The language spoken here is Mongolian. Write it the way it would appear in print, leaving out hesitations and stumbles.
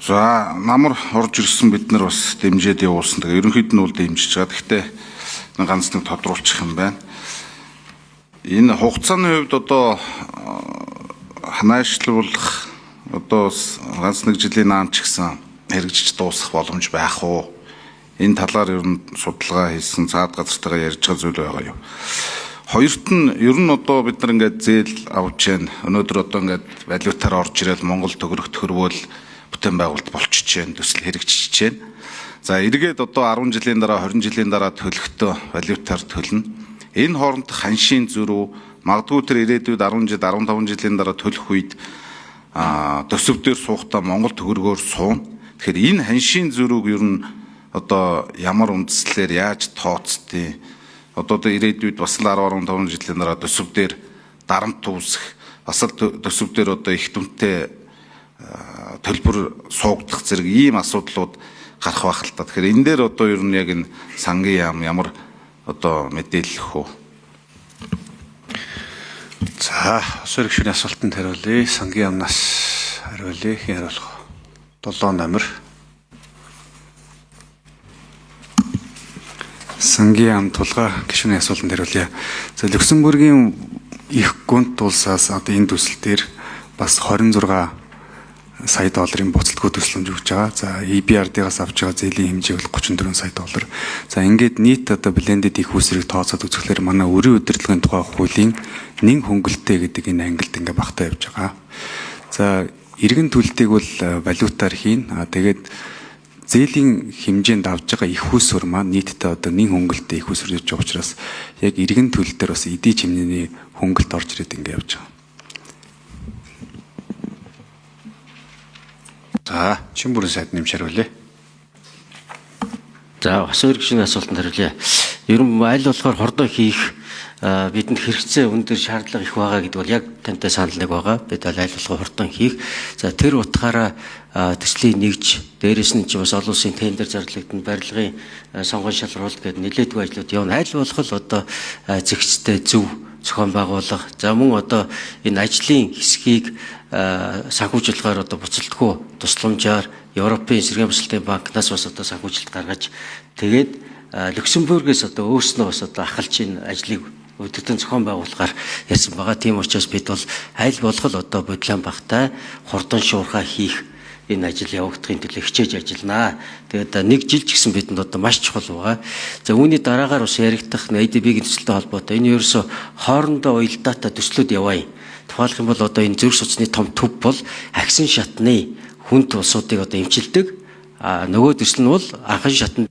За, намар орж ирсэн бид нар бас дэмжиж явуулсан. Тэгээ ерөнхийд нь бол дэмжиж байгаа. Гэхдээ нэг ганц нэг тодруулчих юм байна. Энэ хугацааны хувьд одоо ханаашлуулах одоо ганц нэг жилийн наан ч гэсэн хэрэгжиж дуусах боломж байх уу? Энэ талаар ер нь судалгаа хийсэн, цаад газартайгаа ярьж байгаа зүйл байгаа юу? Хоёрт нь ер нь одоо бид нар ингээд зээл авч जैन. Өнөөдөр одоо ингээд валютаар орж ирэл Монгол төгрөг төхөрвөл бүтээн байгуулалт болчихж जैन, төсөл хэрэгжиж जैन. За, эргээд одоо 10 жилийн дараа, 20 жилийн дараа төлөхдөө валютаар төлнө. Энэ хооронд ханшийн зөрүү магадгүй тэр ирээдүйд 10 жил, 15 жилийн дараа төлөх үед төсөв дээр суухдаа Монгол төгрөгөөр сууна. Тэгэхээр энэ ханшийн зөрүүг ер нь одоо ямар үндслээр яаж тооцдیں۔ Одоо ирээдүйд бас л 10 15 жилийн дараа төсөв дээр дарамт үүсэх, бас л төсөв дээр одоо их дүнтэй төлбөр суугдах зэрэг ийм асуудлууд гарах байх л та. Тэгэхээр энэ дээр одоо ер нь яг энэ сангийн яам ямар одоо мэдээлэл өгөх үү? За, улсын гишүүний асуултанд хариулъя. Сангийн яамнаас хариулъя. Хэн хариулах вэ? 7 номер. Сангийн яам Тулгаа гишүүний асуултанд хариулъя. За, Люксембургийн их гүнт улсаас одоо энэ төсөл дээр бас 26 сая долларын буцалтгүй төсөлөмж өгч байгаа. За, EBRD-гаас авч байгаа зээлийн хэмжээ бол 34 сая доллар. За, ингээд нийт одоо blended их усрыг тооцоод үзэхлээр манай өрийн удирдлагын тухай хуулийн нэн хөнгөлтэй гэдэг энэ ангилд ингээ багтаа явж байгаа. За, эргэн төлөлтийг бол валютаар хийн. А тэгээд зээлийн хэмжээнд авч байгаа их усүр маань нийтдээ одоо нэн хөнгөлтэй их усүр гэж байгаа учраас яг эргэн төлөл дээр бас эдийн хэмнээний хөнгөлт орж ирээд ингээ явж байгаа. За, Чинбүрэн сайд нэмж хариулъя. За, бас өөр гишүүний асуултанд хариулъя. Ер нь аль болохоор хордоо хийх бидэнд хэрэгцээ өндөр шаардлага их байгаа гэдэг бол яг тантай санал нэг байгаа. Бид аль болохоор хурдан хийх. За, тэр утгаараа төслийн нэгж, дээрэс нь чи бас олон улсын тендер зарлагдана, барилгын сонгон шалруулалт гэдэг нэлээдгүй ажлууд явна. Аль болох одоо зэгцтэй зөв зохион байгуулах. За, мөн одоо энэ ажлын хэсгийг санхүүжүүлэхээр одоо буцалтгүй тусламжаар Европын сэргээн бусдын банкнаас бас одоо санхүүжилт гаргаж, тэгээд Люксембургээс одоо өөрснөө бас одоо ахалж энэ ажлыг өдөртөн зохион байгуулахаар ярьсан байгаа. Тийм учраас бид бол аль болох одоо бодлон багтай хурдан шуурхай хийх энэ ажил явагдахын төлөө хичээж ажилланаа. Тэгээд нэг жил ч гэсэн бидэнд одоо маш чухал байгаа. За, үүний дараагаар бас яригдах ADB-ийн төсөлтэй холбоотой энэ ерөөсө хоорондоо уялдаатай төслүүд яваа юм. Тухайлх юм бол одоо энэ зүрх судасны том төв бол агсан шатны хүнд улсуудыг одоо эмчилдэг. А нөгөө төсөл нь бол анхан шатнд